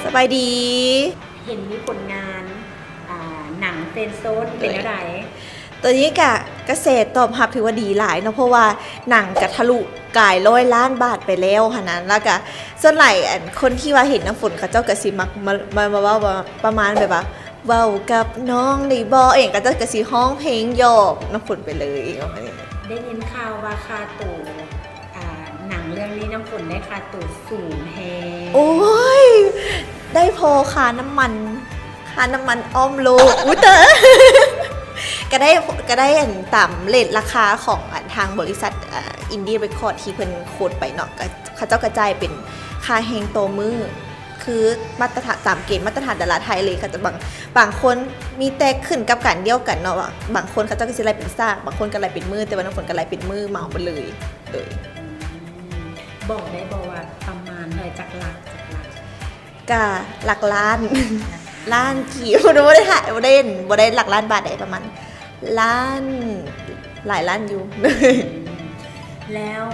ສະບາຍດີ. ເຫັນມີຜົນງານ ອ່າ ໜັງເຟຣນໂຊນ ເປັນແນວໃດ? ໂດຍ ຕອນນີ້ກະກະແສຕອບຮັບຖືວ່າດີຫຼາຍເນາະ ເພາະວ່າໜັງກະທະລຸກາຍຮ້ອຍລ້ານບາດໄປແລ້ວຫັ້ນນະ ແລ້ວກະສ່ວນຫຼາຍ ອັນ ຄົນທີ່ວ່າເຫັນນ້ຳຝົນ ເຂົາເຈົ້າກະຊິມັກມາ ມາ ມາເວົ້າວ່າ ປະມານແບບວ່າ ເວົ້າກັບນ້ອງໄດ້ບໍ່ ອີ່ຫຍັງ ເຂົາເຈົ້າກະຊິຮ້ອງເພງຫຍອກນ້ຳຝົນໄປເລີຍປະມານນີ້. ໄດ້ຍິນຂ່າວວ່າຄ່າໂຕ ອ່າ ໜັງເລື່ອງນີ້ນ້ຳຝົນໄດ້ຄ່າໂຕສູງແຮງ. ໂອ້ຍ ໄດ້ພໍຄ່ານ້ຳມັນ ຄ່ານ້ຳມັນອ້ອມໂລກ. ອຸ້ຍ ຕາຍ ກະໄດ້ ກະໄດ້ ອັນ ຕາມເຣດລາຄາຂອງ ອັນ ທາງບໍລິສັດ ອ່າ ອິນດີ້ເຣຄຄອດ ທີ່ເພິ່ນໂຄດໄປເນາະ ກະ ເຂົາເຈົ້າກະຈ່າຍເປັນຄ່າແຮງຕໍ່ມື້ ຄືມາດຕະຖານ ຕາມເກນມາດຕະຖານດາລາໄທເລີຍ. ເຂົາເຈົ້າ ບາງ ບາງຄົນມີແຕ່ຂຶ້ນກັບການດຽວກັນເນາະ ວ່າບາງຄົນເຂົາເຈົ້າກະຊິໄລ່ເປັນຊາກ ບາງຄົນກະໄລ່ເປັນມື້ ແຕ່ວ່ານ້ຳຝົນກະໄລ່ເປັນມື້ເໝົາໄປເລີຍ. ໂດຍ ອືມ ບອກໄດ້ບໍ່ວ່າປະມານເທົ່າໃດ ຈັກຫຼັກ ຈັກຫຼັກ? ກະຫຼັກລ້ານ ລ້ານກີບ ບໍ່ໄດ້ ບໍ່ໄດ້ ບໍ່ໄດ້ຫຼັກລ້ານບາດໃດ ປະມານລ້ານ ຫຼາຍລ້ານຢູ່. ອືມ ແລ້ວ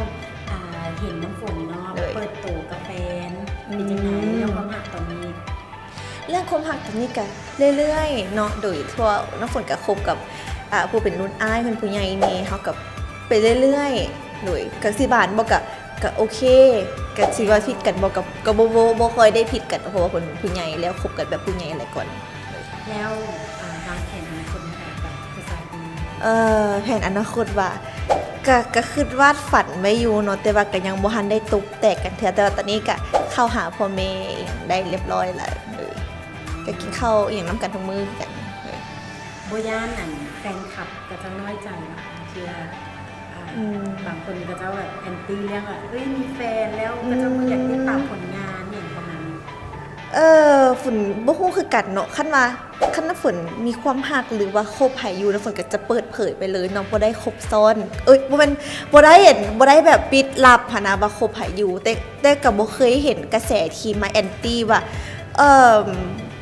ອ່າ ເຫັນນ້ຳຝົນເນາະ ໂດຍ ເປີດໂຕກັບແຟນ ອືມ ເປັນຈັ່ງໃດເລື່ອງຄວາມຮັກຕອນນີ້? ເລື່ອງຄວາມຮັກຕອນນີ້ກະເລື້ອຍໆເນາະ ໂດຍ ເພາະວ່ານ້ຳຝົນກະຄົບກັບ ອ່າ ຜູ້ເປັນລຸ້ນອ້າຍເພິ່ນ ຜູ້ໃຫຍ່ແດ່ ເຮົາກະໄປເລື້ອຍໆ ໂດຍ ກະຊິຫວານບໍ່ກະ ກະໂອເຄ ກະຊິວ່າຜິດກັນບໍ່ ກະ ກະບໍ່ ບໍ່ ບໍ່ຄ່ອຍໄດ້ຜິດກັນ ເພາະວ່າເພິ່ນຜູ້ໃຫຍ່ແລ້ວ ຄົບກັນແບບຜູ້ໃຫຍ່ແລ້ວກ່ອນ. ແລ້ວ ອ່າ ວາງແຜນອະນາຄົດແນວໃດກັບຜູ້ຊາຍຄົນນີ້? ເອີ ແຜນອະນາຄົດຫວາ ກະ ກະຄຶດວາດຝັນໄວ້ຢູ່ເນາະ ແຕ່ວ່າກະຍັງບໍ່ທັນໄດ້ຕົບແຕກກັນເທື່ອ ແຕ່ວ່າຕອນນີ້ກະເຂົ້າຫາພໍ່ແມ່ອີ່ຫຍັງໄດ້ລຽບຮ້ອຍແລ້ວ ເອີ ກະກິນເຂົ້າອີ່ຫຍັງນຳກັນທຸກມື້ຄືກັນ. ບໍ່ຢ້ານ ອັນ ແຟນຄລັບເຂົາເຈົ້ານ້ອຍໃຈບໍ່? ບາງເທື່ອ ອ່າ ອືມ ບາງຄົນເຂົາເຈົ້າແບບແອນຕີເລື່ອງວ່າ ເອີຍ ມີແຟນແລ້ວ ອືມ ເຂົາເຈົ້າບໍ່ຢາກຕິດຕາມຜົນງານຫຍັງປະມານນີ້. ເອີ ຝົນບໍ່ຮູ້ຄືກັນເນາະ ຄັນວ່າ ຄັນນ້ຳຝົນມີຄວາມຮັກ ຫຼືວ່າຄົບໃຜຢູ່ ນ້ຳຝົນກະຈະເປີດເຜີຍໄປເລີຍເນາະ ບໍ່ໄດ້ຄົບຊ້ອນ ເອີຍ ບໍ່ແມ່ນ ບໍ່ໄດ້ ບໍ່ໄດ້ແບບປິດລັບຫັ້ນນະວ່າຄົບໃຜຢູ່ ແຕ່ ແຕ່ກະບໍ່ເຄີຍເຫັນກະແສທີ່ມາແອນຕີວ່າ ເອີ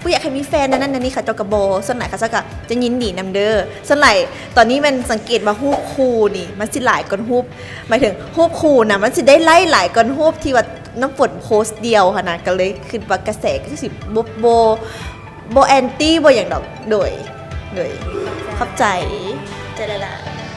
ບໍ່ຢາກໃຫ້ມີແຟນ ແນວນັ້ນແນວນີ້ ເຂົາເຈົ້າກະບໍ່ ສ່ວນຫຼາຍເຂົາເຈົ້າກະຈະຍິນດີນຳເດີ. ສ່ວນຫຼາຍຕອນນີ້ແມ່ນສັງເກດວ່າຮູບຄູ່ນີ້ມັນຊິຫຼາຍກ່ອນຮູບ ໝາຍເຖິງຮູບຄູ່ນະ ມັນຊິໄດ້ໄລ້ຫຼາຍກ່ອນຮູບທີ່ວ່ານ້ຳຝົນໂພສດຽວຫັ້ນນະ ກະເລີຍຄຶດວ່າກະແສກະຊິບໍ່ ບໍ່ ບໍ່ແອນຕີບໍ່ຫຍັງດອກ. ໂດຍ ໂດຍ ຂອບໃຈ ຂອບໃຈຫຼາຍໆ.